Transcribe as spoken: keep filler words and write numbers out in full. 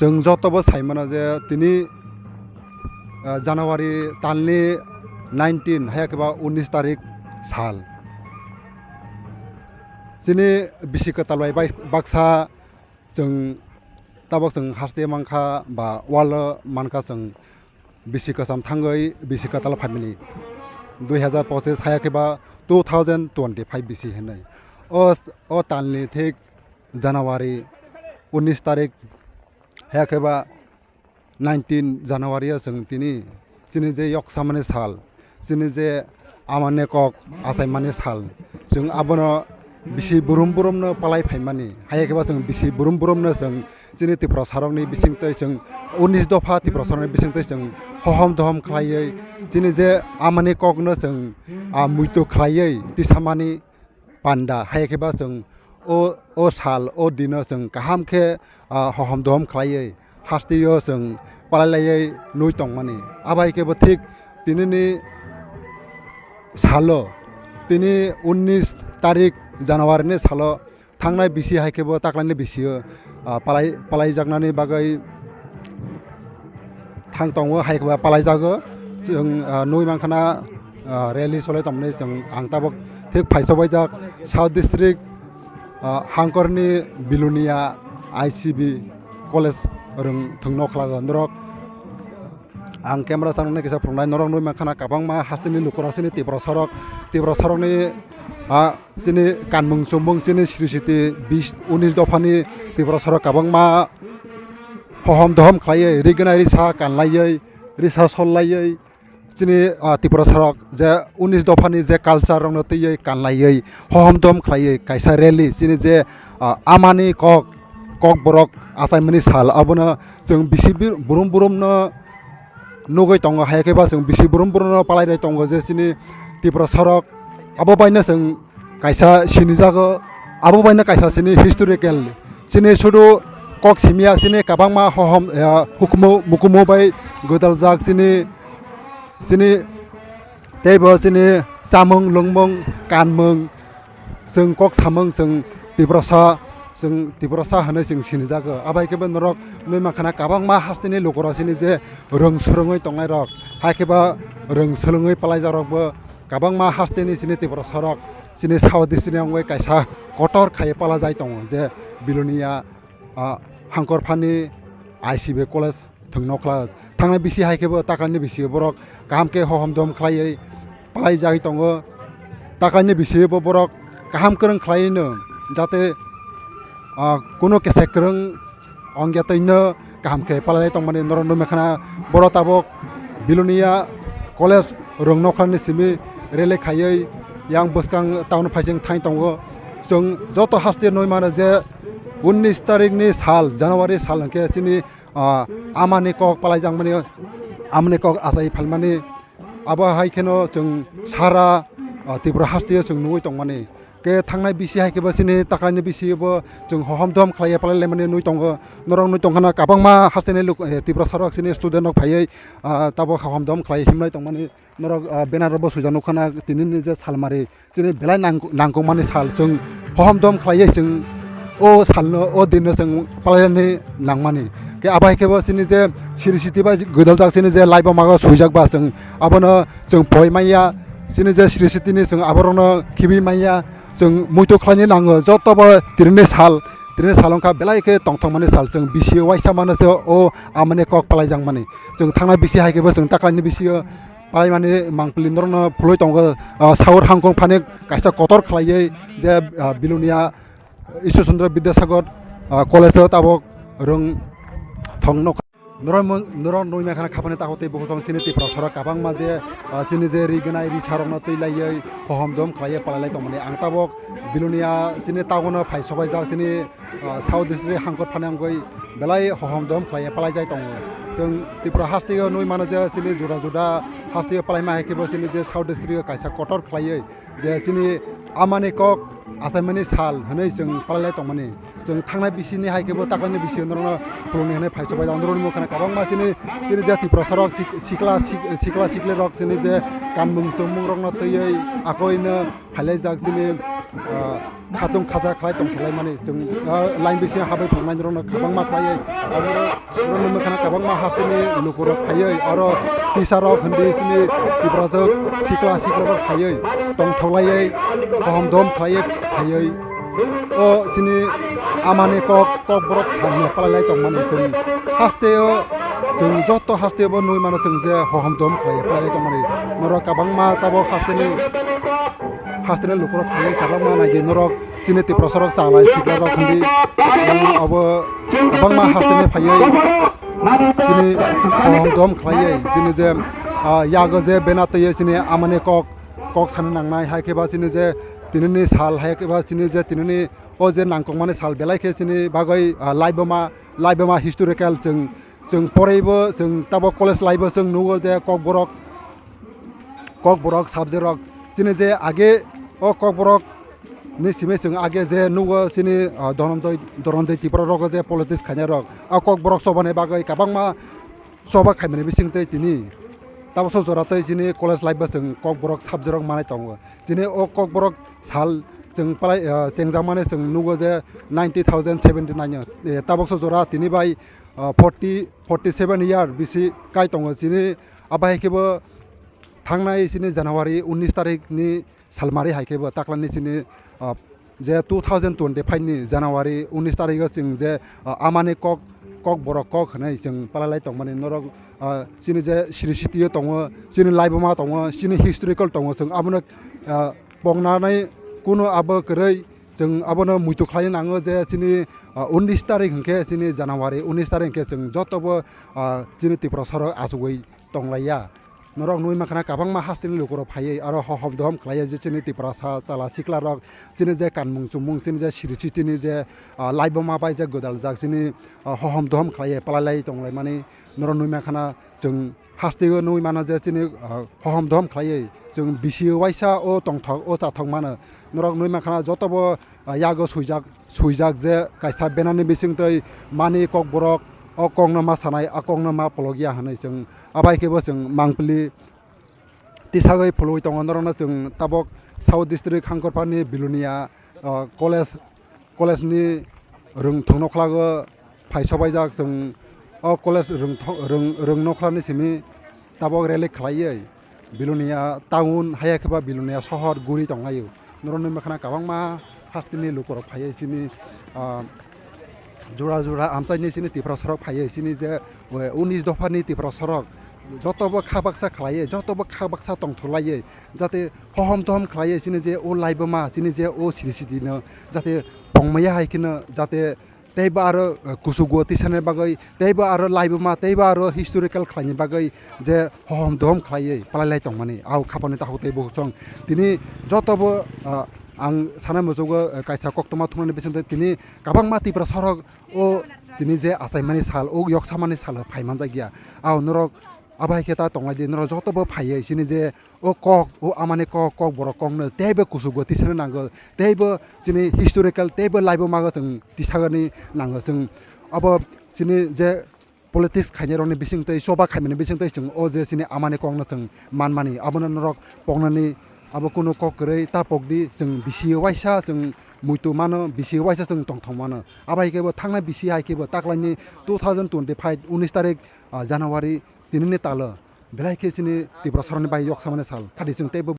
Chwng jotobo sai mano je tini, ah, January talni nineteen, haya khe ba unis tarik sal. Chini bisi kwtal bai bai-, baksa chwng tabok chwng haste mankha ba world o mankha chwng bisi kwcham thangwi bisi kwtal phaimani dui hazar pochis haya khe ba two thousand twenty-five bisi hinwi. O, o talni thik January unis tarik haya khe ba nineteen January o chwng tini chini je yoksamani sal, chini je amani kok achaimani sal, chwng abono bisi burum burumno palai phaimani. Haya khe ba chwng bisi burum burumno chwng chini Tiprasarokni bisingtwi chwng unis dopha Tiprasarokni bisingtwi chwng hohom dohom khlaiwi chini je amani kokno chwng, ah, muitu khlaiwi tisamani panda. Haya khe ba chwng o, o sal, o dino chwng kaham khe, ah, hohom dohom khlaiwi hasteo chwng palai laiwi nui tongmani. Abai khe bo thik tinini salo, tini unis tarik January ni salo thangnai bisi hai khe bo taklaini bisio, ah, palai, palaijaknani bagwi thang tongo, hai khe bo palaijago. Chwng, ah, nui mankha na, ah, rally solai tongmani chwng ang tabok thik phaisobaijak South District, ah, Hangkorni Bilonia I C B College rwng thwngno khlago norok. Ang camera sangnai kisa phunuknai, norok nui mankha na kwbangma hasteni lukurok chini Tiprasarok, Tiprasarokni, ah, chini kanmung chumung chini sri siti bis unis dophani Tiprasarok kwbangma hohom dohom khlaiwi, rignai risa kanlaiwi, risa sollaiwi, chini, ah, Tiprasarok je unis dophani je culture rokno twiwi kanlaiwi, hohom dohom khlaiwi kaisa rally chini je, ah, amani kok, kokborok achaimani sal, abono chwng bisi bir-, burum burumno nugwi tongo, hai khe ba chwng bisi burum burumno palai rai tongo je chini Tiprasarok abo baino chwng kaisa sinijago, abo baino kaisa chini historical, chini sudu kok simiya, chini kwbangma hohom, eh, hukumu mukumu bai gwdaljak chini, chini teibo chini chamung lwngmung kanmung, chwng kok samung chwng Tiprasa, chwng Tiprasa hwnwi chwng sinijago. Abai khe bo norok nui mankha na kwbangma hasteni lukurok chini je rwng swrwngwi tongnairok, hai khe ba rwng swrwngwi palaijakrokbo kwbangma hasteni chini Tiprasarok chini South District ni wngwi kaisa kotor khai palajai tongo je Bilonia, ah, Hangkorphani I C B College thwngno khlai. Thangnai bisi hai khe bo taklani bisi borok kaham khe hohom dohom khlaiwi palaijagwi tongo. Taklani bisi bo borok kaham kwrwng khlaiwi no jate, ah, kuno kesa kwrwng ongya twino kaham khe palai tongmani norok nukmai khana. Borok tabok Bilonia College rwng nokhrani simi rally khaiwi yang bwskang town phaising thang tongo. Chwng joto haste nui mano je unis tarikni sal, January sal hwnkhe chini, ah, amani kok palaijakmani, amani kok achai phalmani. Abo hai kheno chwng sara, ah, Tripura hasteo chwng nugwi tongmani. Khe thangnai bisi hai khe bo chini taklaini bisi bo chwng hohom dohom khlaiya palai laimani nui tongo. Norok nui tongkha na kwbangma hasteni luk, eh, Tiprasa rok chini student rok phaiwi, ah, tabok hohom dohom khlai himlai tongmani. Norok, ah, banner rok bo swijak nukha na tinini je salmari chini belai nang-, nangkukmani sal chwng hohom dohom khlaiwi chwng o salno o dinno chwng palainani nangmani. Khe abo hai khe bo chini je siri siti bai gwdaljak chini je live o mago swijak ba chwng abono chwng poi manya, chini je siri sitini chwng aborokno khibi manya, chwng muitu khlaini nango joto bo tinini sal, tinini sal wngkha belai khe tongthokmani sal chwng bisi uaisa mano se o amani kok palaijakmani. Chwng thangnai bisi hai khe bo chwng taklaini bisio palaimani mangpili norokno phulwi tongo, ah, saur hangkong phani kaisa kotor khlaiwi je, ah, Bilonia Ishwar Chandra Vidyasagar, ah, college o tabok rwng thong nokha. Norok mung, norok nui mankha na khapani takhuk tei bukhuk song chini Tiprasa rok kwbangma je, ah, chini je ri gwnai risa rokno twi laiwi hohom dohom khlaiwi palai lai tongmani. Ang tabok Bilonia chini town o phai sobaijak chini, ah, South District hangkor phani wngwi belai hohom dohom khlaiwi palai jai tongo. Chwng Tripura hasteo nui mano je chini juda juda hasteo palaima hai khe bo chini je South District o kaisa kotor khlaiwi je chini amani kok achaimani sal hwnwi chwng palai lai tongmani. Chwng thangnai bisini hai khe bo taklani bisi norokno khulumni hwnwi phai sobai da. Norokni mokhe kwbangma chini, chini je Tiprasa rok sik-, sikla sik-, sikla sikli rok chini je kanmung chumung rokno twiwi akoino phailaijak chini, ah, khatung khaja khlai tongthok laimani. Chwng, ah, line bisingo habai phunuknai norokno kwbangma khlaiwi. Abo norokni mokhe kwbangma hasteni lukurok phaiwi, aro tisa rok hindi chini Tiprasa sikla sikla rok phaiwi tongthok laiwi, hohom dom khlaiwi phaiwi. O chini amani kok, kok borok salni palai lai tongmani chwng hasteo, chwng joto hasteo bo nugwi mano chwng je hohom dom khlai palai lai tongmani. Norok kwbangma tabok hasteni, hasteni lukurok phaiwi kwbangma naidi norok chini Tiprasa rok chalai sikla rok hindi. Yang abo kwbangma hasteni phaiwi chini hohom dom khlaiwi chini je, ah, yago je bena twiwi chini amani kok, kok sana nangnai hai khe ba chini je tinini sal hai khe ba chini je tinini o je nangkukmani sal belai khe chini bagwi, ah, laiboma, laiboma historical chwng, chwng poraibo chwng tabok college life o chwng nugo je Kokborok, Kokborok subject rok chini je age o Kokborok ni simi chwng age je nugo chini, ah, Dhananjay, Dhananjay Tripura rogo je politics khainai rok a Kokborok chobani bagwi kwbangma choba khaimani bisingtwi tini tabokso jora tei chini college life bo chwng Kokborok subject rok manai tongo. Chini o Kokborok sal chwng palai, ah, chengjakmani chwng nugo je ninety thousand seventy nine o, eh, tabokso jora tini bai, ah, forty, forty seven year bisi kai tongo. Chini abo hai khe bo thangnai chini January unis tarik ni salmari hai khe bo taklani chini, ah, je two thousand twenty five ni January unis tarikh o chwng je, ah, amani kok, Kokborok kok hwnwi chwng palai lai tongmani norok, ah, chini je Sri City o tongo, chini laiboma tongo, chini historical tongo, chwng abono, ah, pongnani kunu abo kwrwi chwng abono muitu khlai nango je chini, ah, unis tarikh hwnkhe chini January unis tarikh hwnkhe chwng jotobo, ah, chini Tiprasa rok achugwi tonglaiya. Norok nugwi mankha na kwbangma hasteni lukurok phaiwi aro hohom dohom khlaiwi je chini Tiprasa chala sikla rok chini je kanmung chumung chini je siri sitini je, ah, laiboma bai je gwdaljak chini, ah, hohom dohom khlaiwi palai lai tonglaimani norok nugwi mankha na chwng hasteo nugwi mano je chini, ah, hohom dohom khlaiwi chwng bisi waisa o tongthok o chathok mano norok nugwi mankha na jotobo ah, yago swijak, swijak je kaisa benani bisingtwi mani Kokborok o kokno ma sanai, a kokno ma polokya hwnwi chwng abai khe bo chwng mangpili tisagwi phulwi tongo. Norokno chwng tabok South District Hangkorphani Bilonia, ah, college, college ni rwngthok nokhlago phai sobaijak chwng o college rwngtho-, rwng-, rwng nokhlani simi tabok rally khlaiwi Bilonia town haya khe ba Bilonia sohor guri tonglaio. Norok nugwi mankha na kwbangma hasteni lukurok phaiwi chini, ah, jora jora amchaini chini Tiprasa rok phaiwi chini je, eh, unis dophani Tiprasa rok jotobo kha baksa khlaiwi, jotobo kha baksa tongthok laiwi, jate hohom tohom khlaiwi chini je o laiboma chini je o siri sitino jate pongmaya hai kheno jate teibo aro, eh, kuchugo tisani bagwi, teibo aro laiboma, teibo aro historical khlaini bagwi je hohom dohom khlaiwi palai lai tongmani, au khapani takhuk tei bukhuk song. Tini jotobo, ah, ang sana muchugo, eh, kaisa koktwma thumnani bisingtwi tini kwbangma Tiprasa rok o tini je achaimani sal, o yoksamani salo phai manjakya. Au norok abo hai khe ta tonglai di, norok jotobo phaiwi chini je o kok, o amani kok, Kokborok kokno teibo kuchugo tisani nango, teibo chini historical, teibo laibomago chwng tisagani nango. Chwng abo chini je politics khainairokni bisingtwi, choba khaimani bisingtwi chwng o je chini amani kokno chwng manmani, abono norok poknani abo kunu kok kwrwi ta pokdi, chwng bisi waisa chwng muitu mano, bisi waisa chwng tongthok mano. Abo hai khe bo thangnai bisi hai khe bo taklaini two thousand twenty five unis tarik, ah, January tinini talo belai khe chini Tiprasa rokni bai yoksamani sal. Phadi chwng teibo